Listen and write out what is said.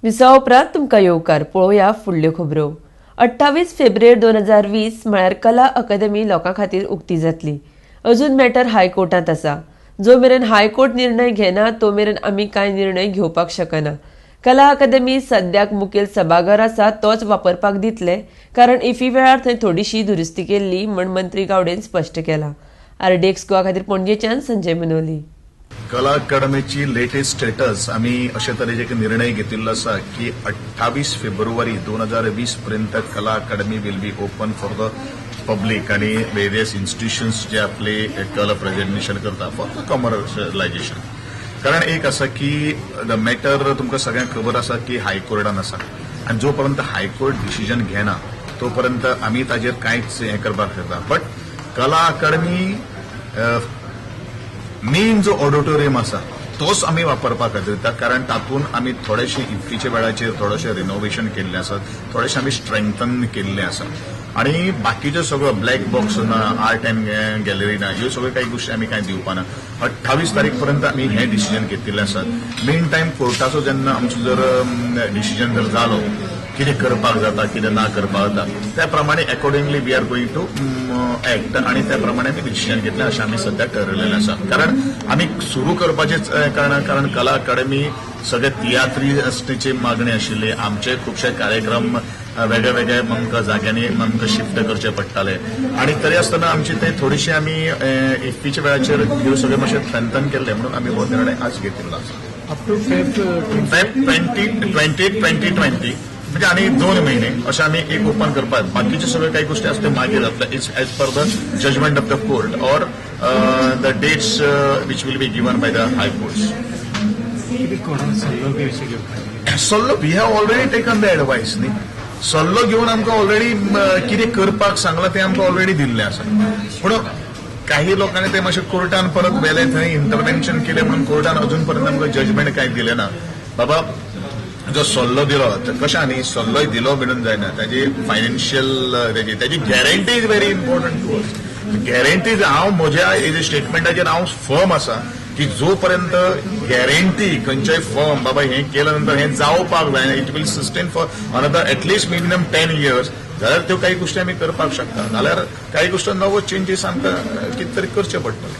विसवा उपरांत तुमकां येवकार. पळोवया फुडल्यो खबरो. 28 फेब्रुवारी 2020 म्हळ्यार कला अकादमी लोकां खातीर उक्ती जातली. अजून मॅटर हायकोर्टांत आसा. जो मेरेन हायकोर्ट निर्णय घेना तो मेरेन आमी कांय निर्णय घेवपाक शकना. कला अकादमी सद्याक मुखेल सभाघर आसा तोच वापरपाक दितले, कारण इफ्फी वेळार थंय थोडीशी दुरुस्ती केल्ली म्हण मंत्री गावडेन स्पश्ट केलां. आरडीएक्स गोवा खातीर पणजेच्यान संजय मनोली. कला अकादमीची लेटेस्ट स्टेटस, आमी अशे तरेचे एक निर्णय घेतिल्लो आसा की 28 फेब्रुवारी 2020 पर्यंत कला अकादमी will be open for the public आणि वेरियस इन्स्टिट्युशन्स जे आपले कला प्रेझेंटेशन करता फॉर the commercialisation. कारण एक आसा की the matter तुमकां सगळ्यांक खबर आसा की हायकोर्टान आसा आनी जो पर्यंत हायकोर्ट डिसिजन घेना तो पर्यंत आमी ताजेर कांयच हें करपाक शकना. बट कला अकादमी मेन जो ऑडिटोरियम आसा तोच आमी वापरपा खातीर दिता, कारण तातूंत आमी थोडेशे इफ्फीच्या वेळाचेर थोडेशें रिनोव्हेशन केल्लें आसा, थोडेशें आमी स्ट्रेंथन केल्लें आसा आणि बाकीच्यो सगळो ब्लॅक बॉक्स ना, आर्ट अँड गॅलरी ना, ह्यो सगळ्यो काही गोष्टी आमी कांय दिवपा ना. 28 तारीख पर्यंत आमी हें डिसिजन घेतिल्लें आसा. मेन टायम कोर्टाचो जेन्ना आमचो जर डिसिजन जर जालो, कितें करपाक जाता, कितें ना करपाक जाता, त्या प्रमाणे accordingly we are going to act आणि त्या प्रमाणे आमी डिसिजन घेतलें अशें आमी सध्या ठरवलेलें आसा. कारण आमी सुरू करपाचेच कारण कला अकादमी सगळे तियात्रिस्टीची मागणी आशिल्ली. आमचे खुबशे कार्यक्रम वेगळे वेगळे आमकां जाग्यांनी आमकां शिफ्ट करचे पडटाले आणि तरी आसतना आमची ते थोडीशी आमी इफ्फीच्या वेळाचेर ह्यो सगळे मातशें स्ट्रेंथन केल्ले म्हणून आमी हो निर्णय आज घेतिल्लो आसा. Up to Feb Feb 28, 2020, म्हणजे आणि 2 महिने अशें आमी एक ओपन करपाक. बाकीचे सगळे काही गोष्टी आसा त्यो मागीर जातले. It's as per the judgment of the court or the dates which will be given by the high courts. कितें कोणा सल्लो बी अशें घेवपाक? सल्लो, we have already taken the advice न्ही. सल्लो घेवन आमकां ऑलरेडी कितें करपाक सांगलां तें आमकां ऑलरेडी दिल्लें आसा. पूण काही लोकांनी ते मातशें कोर्टान परत व्हेलें, थंय इंटरव्हेन्शन केलें म्हणून कोर्टान अजून पर्यंत आमकां जजमेंट कांय दिलें ना. बाबा, जो सल्लो दिलो तर कशें न्ही, सल्लोय दिलो म्हणून जायना, ताजी फायनान्शियल ताजी guarantee is very important to us. Guarantee, हांव म्हज्या एज स्टेटमेंटाचेर हांव फर्म आसा की जो पर्यंत गॅरंटी खंयच्याय फर्म, बाबा हें केल्या नंतर हें जावपाक जाय, it will sustain for another at least minimum 10 years जाल्यार त्यो काही गोष्टी आमी करपाक शकता. जाल्यार काही गोष्टी नवो चेंजीस आमकां कितें तरी करचे पडटले.